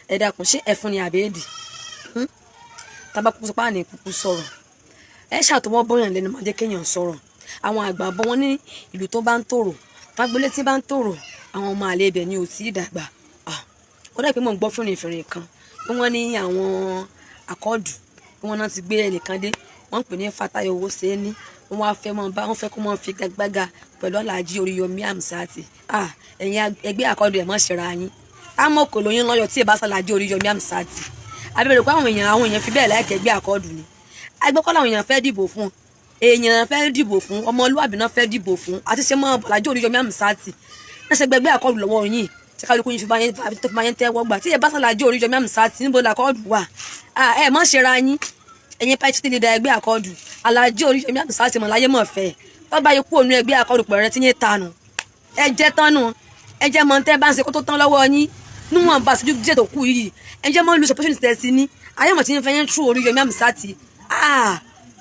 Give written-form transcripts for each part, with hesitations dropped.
Ẹ dákun, ṣé ẹfun ni àbí èdè tábà kúkú sọpá ní kúkú sọ̀rọ̀? Ẹ ṣàtọwọ́ bọ́yàn lẹ́nu, máa jẹ́ kéèyàn sọ̀rọ̀. Àwọn àgbà bọ́ wọn ní ìlú tó bá ń tòrò, tágbélé tí bá ń tòrò, àwọn ọmọ àlè ibẹ̀ ni ò tí ì dàgbà. Ó dà pé mò ń gbọ́ fìrìfìrì kan pé wọ́n ní àwọn Accord pé wọ́n náà ti gbé ẹnìkan dé, wọ́n ń pè ní Fatayo Owóṣeéní. Wọ́n wá fẹ́ mọ́ bá wọ́n fẹ́ kó mọ́ fi gbága pẹ̀lú Alhaji Oríyọmí Hamzat. Ẹ̀yin ẹgbẹ́ Accord, ẹ̀ mọ́ ṣera yín táwọn kò lóyún lọ́yọ̀ tí ì bá sàlájì Oríyọmí Hamzat. Abẹ́rẹ́ pé àwọn èèyàn fi bẹ́ẹ̀ láìkẹ́ ẹgbẹ́ Accord ni agbẹ́kọ́ làwọn èèyàn fẹ́ dìbò fún, èèyàn fẹ́ dìbò fún, ọmọlúwàbí náà fẹ́ dìbò fún àti ṣe mọ́ Alhaji Oríyọmí Hamzat náà ṣe gbẹgbẹ́ Accord lọ́wọ́ yín tí kálukú yín fi bá yẹn tó fi máa yẹn tẹ́wọ́ gbà. Tí ẹ bá sàlájì Oríyọmí Hamzat, níbo l'Accord wà? Ẹ mọ́ ṣera yín. Ẹ̀yin party leader ẹgbẹ́ Accord, Alhaji Oríyọmí Hamzat mọ̀ láyé mọ̀ fẹ́ tọ́ba yìí kú ònú ẹgbẹ́ Accord pẹ̀rẹ́ tí yín tanu ẹ jẹ́ tánu, ẹ jẹ́ mọ̀ tẹ́ bá ń ṣe kó tó tán lọ́wọ́ yín níwọ̀n bá ṣojú díẹ̀ tó kù yìí. Ẹ jẹ́ mọ́ lu opportunity tẹ̀ sí ní ayé mọ̀ tí ń fẹ́ yẹn tú Oríyọmí Hamzat.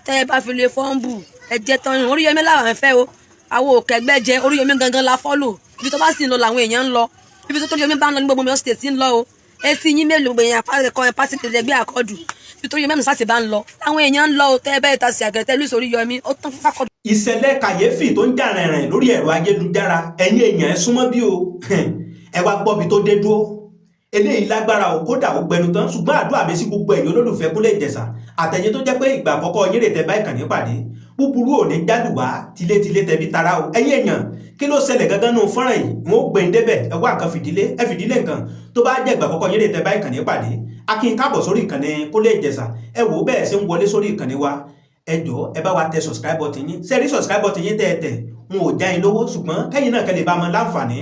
Tẹ́ ẹ bá fi lè fọ́nbù, ẹ jẹ́ tánu. Oríyọmí làwọn fẹ́ o, àwọn òkègbẹ́ jẹ Oríyọmí gangan la follow. Ibi tó bá sì ń lọ làwọn èèyàn ń lọ. Ibi tó Oríyọmí bá ń lọ ní gbogbo Ọ̀yọ́ State ń lọ o. Etí yín mélòó, gbogbo èèyàn apá party ẹgbẹ́ Accord? Ibi tó Oríyọmí Hamzat bá ń lọ làwọn èèyàn ń lọ o. Tẹ́ ẹ bẹ́ẹ̀ ta sí àgẹ̀tẹ̀ lùsọ Oríyọmí, ó tán fún f'Accord. Ìṣẹ̀lẹ̀ kàyéfì tó ń jà rìnrìn lórí ẹ̀rọ ayélujára, ẹ̀yin èèyàn, ẹ súnmọ́ bí o, ẹ wá gbọ́ bí tó dé dúró. Eléyìí lágbára o, kódà ó gbẹnu tán. Ṣùgbọ́n àdúrà mi sí gbogbo ẹ̀yin olólùfẹ́ Kúnlé Ìjẹ̀ṣà àtẹ̀yin tó jẹ́ pé ìgbà àkọ́kọ́ yín rè tẹ́ bá ìkànnì pàdé, búburú ò ní jálùwá tilétilé tẹbi tara o. Ẹ̀yin èèyàn, kí ló ṣẹlẹ̀ gangan nù fọ́nrán yìí? Wọn ó gbẹ̀yìn débẹ̀. Ẹ wá nǹkan fìdílé, ẹ fìdílé nǹkan. Tó bá jẹ́ ìgbà àkọ́kọ́ yín rè tẹ́ bá ìkànnì pàdé, a kí n káàbọ̀ sórí ìkànnì Kúnlé Ìjẹ̀ṣà. Ẹ wò ó, bẹ́ẹ̀ ṣe ń wọlé sórí ìkànnì wa, ẹ jọ̀ọ́, ẹ bá wa tẹ subscribe button yín. Sẹ́rí subscribe button yín tẹ́ ẹ tẹ̀, n ò já yín lówó, ṣùgbọ́n kẹ́yìn náà kẹ́ lè bá mọ láǹfààní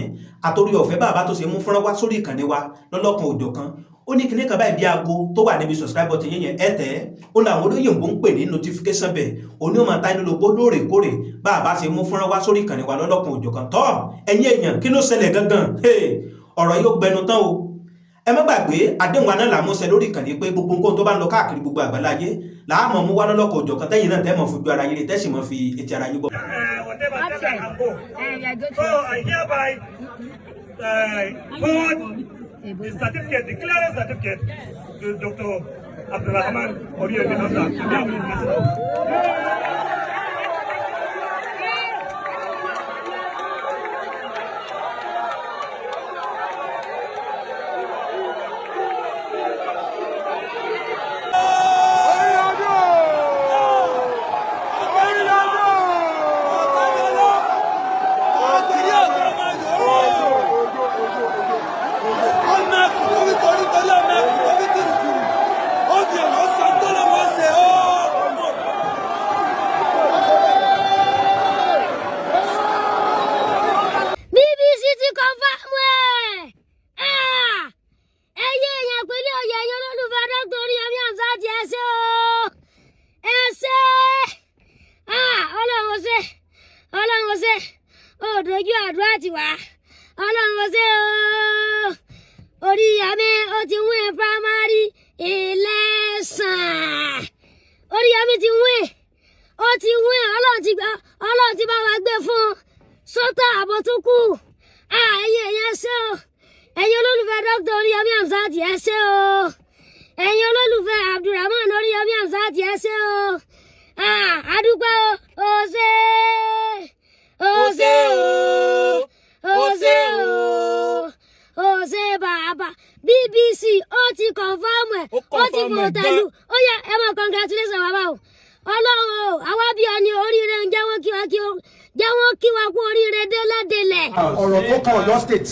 àtòrí ọ̀fẹ́ bàbá tó ṣe mú fọ́nrán wá sórí ìkànnì wa lọ́lọ́kan òjọ̀ kan. Ó ní kíní kan báyìí bí aago tó wà níbi subscribe button yín yẹn, ẹ tẹ̀ ẹ́. Ó làwọn olóyìnbó ń pè ní notification bell. Òní ó máa ta inú lóbó lóòrèkóòrè bá a bá ṣe mú fọ́nrán wá sórí ìkànnì wa lọ́lọ́kan òjọ̀ kan. Tọ́ ẹ̀yin èèyàn, kí ló ṣẹlẹ̀ gangan? Ọ̀rọ̀ yóò gbẹnu tán o. Ẹ má gbàgbé àdéhùn aná làmúṣẹ lórí ìkànnì pé gbogbo nǹkan tó bá ń lọ káàkiri gbogbo àgbáláyé làámọ̀ mú wá lọ́lọ́kọ̀ òjọ̀ kan, tẹ́yìn náà tẹ́ mọ̀ fojú ara yín rí, tẹ́sì mọ̀ fi etí ara yín gbọ́. Whatever Absent. I can go. We are going So to I hereby forward the certificate, the clearance certificate, to Dr. Abdulrahman Oriyomi Hamzat on behalf of the President. Ọmọ ẹkùn tó wí torí torí, ọmọ ẹkùn tó wí tìrìtìrì, ó fi ọ̀nà sọ tó lọ́wọ́ ṣe ó. BBC ti confirm ẹ̀. Ẹ̀yin èèyàn ìpínlẹ̀ Ọ̀yọ́, ẹ̀yin olólùfẹ́ Dr. Oríyọmí Hamzat, ẹ ṣé o, ẹ ṣé. Ọlọ́run ṣe, Ọlọ́run ṣe, ó dojú àdúrà tiwa. Ọlọ́run ṣe o. Oríyọmí ó ti win primary election. Oríyọmí ti win, ó ti win. Ọlọ́run ti gbà, Ọlọ́run ti bá wa gbé fún un sọ́tà àbọ̀ tó kù. Ẹ̀yin èèyàn, ṣé o. Ẹ̀yin olólùfẹ́ Dr. Oríyọmí Hamzat, ẹ ṣé o. Ẹ̀yin olólùfẹ́ Abdulrahman Oríyọmí Hamzat, ẹ ṣé o. Àdúpẹ́ o. Ó ṣé, ó ṣé o, ó ṣé o, ó ṣé bàbá. BBC ó ti confirm ẹ̀, ó ti confirm ẹ̀. Fò tẹ̀lú. Ó yá, ẹ máa congratulation bàbá o. Ọlọ́run o, àwa bí ọ ní oríire ń jẹ́ wọ́n kí wa kí o jẹ́ wọ́n kí wa kú oríire délẹ̀délẹ̀. Ọ̀rọ̀ tó kan Ọ̀yọ́ State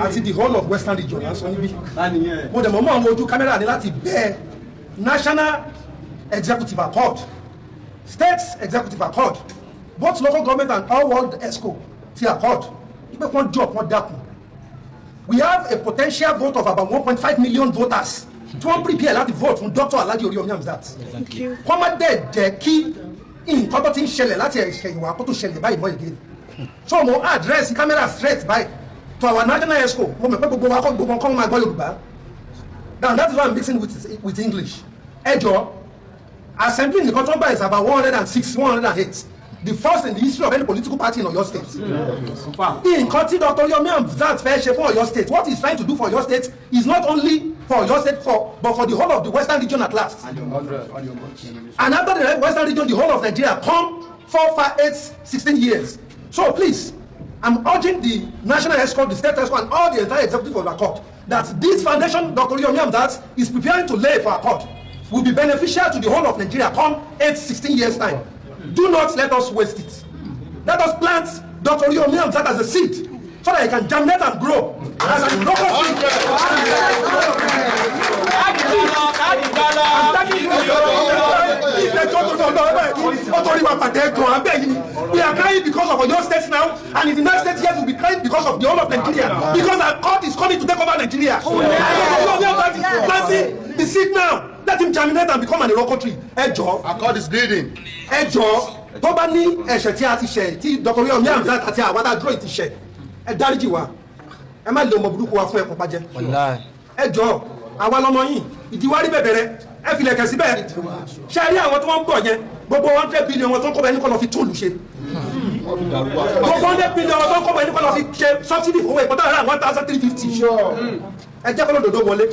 àti the whole of Western Region là ń sọ níbí. Mo dẹ̀ mọ̀ mọ́ àwọn ojú kámẹ́rà ní láti bẹ́ẹ̀ National Executive Accord, State Executive Accord, both local government and all ward exco ti Accord pé wọ́n jọ wọ́n dákun. We have a potential vote of about 1.5 million voters tí wọ́n prepare láti vote fún Dr. Alhaji Oriyomi Hamzat. Kọ́ má dẹ̀ jẹ́ kí nǹkan tó ti ń ṣẹlẹ̀ láti ẹ̀ṣẹ̀yìnwá kó tó ṣẹlẹ̀ báyìí mọ́ again. So mo address camera straight báyìí to our national exco. Mo mọ̀ pé gbogbo wa kọ́, gbogbo nǹkan máa gbọ́ Yorùbá. Now that is why I'm mixing with English. Ẹ jọ, assembly nìkan tó ń bá is about 106, 108. The first in the history of any political party in Oyo State. Nǹkan tí Dr. Yomi Hamzat fẹ́ ṣe fún Oyo State, what he's trying to do for Oyo State is not only for Oyo State but for the whole of the Western region at last. And after the Western region, the whole of Nigeria come 4, 5, 8, 16 years. So please, I'm urging the National Exco, the State Exco, and all the entire executive of Accord that this foundation Dr. Yomi Hamzat is preparing to lay for Accord will be beneficial to the whole of Nigeria come 8, 16 years time. Do not let us waste it. Let us plant Dr. Yomi Hamzat as a seed so that he can germinate and grow as an local tree. I'm telling you, ìtẹ́jọ́ tó lọ ẹ ó torí wa pàdé gan abẹ́ yìí ni. We are crying because of Oyo State now, and in the next 8 years we will be crying because of the whole of Nigeria, because Accord is coming to take over Nigeria. And Dr. Yomi Hamzat is planting the seed now. Let him germinate and become an iroko tree. Ẹ jọ̀ọ́. Accord is leading. Ẹ jọ̀ọ́, tó bá ní ẹ̀ṣẹ̀ tí a ti ṣẹ̀, tí Dr. Yomi Hamzat àti àwọn adúró yìí ti ṣẹ̀, ẹ dáríjì wa. Ẹ má lè ọmọ burúkú wa fún ẹkùn pàjẹ́. Ẹ jọ̀ọ́, àwa lọmọ yìí ìdíwárí bẹ̀bẹ̀rẹ̀. Ẹ filẹ̀kẹ̀ síbẹ̀. Ṣe rí àwọn tí wọ́n ń bọ̀ yẹn, gbogbo 100 billion wọn tó ń kọ́ bẹ ní kọ́ lọ fi túlù ṣe. Gbogbo 100 billion wọn tó ń kọ́ bẹ ní kọ́ lọ fi ṣe subsidy owó ìpọ́tà rẹ̀ 1,350. Ẹ jẹ́ kọ́lọ́ dòdò wọlé.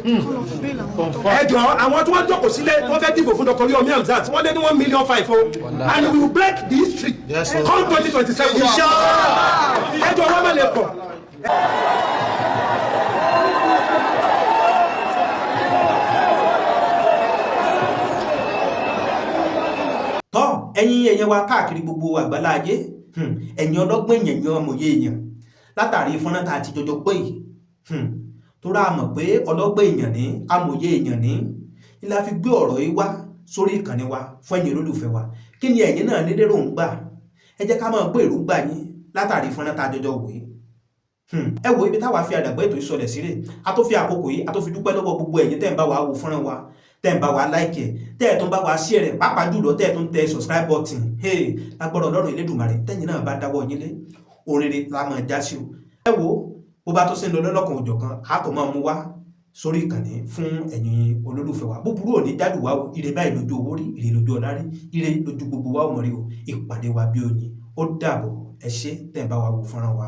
Ẹ jọ, àwọn tí wọ́n jókòó sílé, wọ́n fẹ́ dìbò fún Dr. Yomi Hamzat, wọ́n lé ní 1.5 million o, and we will break the history come 2027. Ẹ jọ, wọ́n má lè pọ̀. Tọ́ ẹ̀yin èèyàn wa káàkiri gbogbo àgbálá ayé, ẹ̀yin ọlọ́gbọ́n èèyàn, ẹ̀yin ọmọye èèyàn, látàrí fọ́nrán tá a ti jọjọ pé yìí, tó rà mọ̀ pé ọlọ́gbọ́n èèyàn ní amòye èèyàn ní la fi gbé ọ̀rọ̀ yìí wá sórí ìkànnì wa fún ẹ̀yin olólùfẹ́ wa. Kí ni ẹ̀yin náà ní lérò ń gbà? Ẹ jẹ́ ká máa gbọ́ èròǹgbà yín látàrí fọ́nrán tá a jọjọ wò yìí. Ẹ wo ibi táwa fi àdàgbà ètò ìsọlẹ̀ sílẹ̀. A tó fi àkókò yìí, a tó fi dúpẹ́ lọ́wọ́ gbogbo ẹ̀yin tẹ́ ń bá wa wo fọ́nrán wa, tẹ́ ń bá wa like ẹ̀, tẹ́ ẹ̀ tó ń bá wa share rẹ̀, pàápàá jùlọ tẹ́ ẹ̀ tó ń tẹ subscribe button. Hey, lágbọ́dọ̀ Ọlọ́run Elédùmarè, tẹ́yin náà bá dáwọ́ yín lé oríire la máa já sí o. Ẹ wo bó bá tó ṣe ń lọ lọ́lọ́kan òjọ̀kan, a tó máa mú wá sórí ìkànnì fún ẹ̀yin olólùfẹ́ wa. Búburú ò ní jádù wá o. Ire báyìí lójú owó rí, ire lójú ọlá rí, ire lójú gbogbo wa ò mọ̀ rí o. Ìpàdé wa bí oyin. Ó dàbọ̀. Ẹ ṣé tẹ́ ń bá wa wo fọ́nrán wa.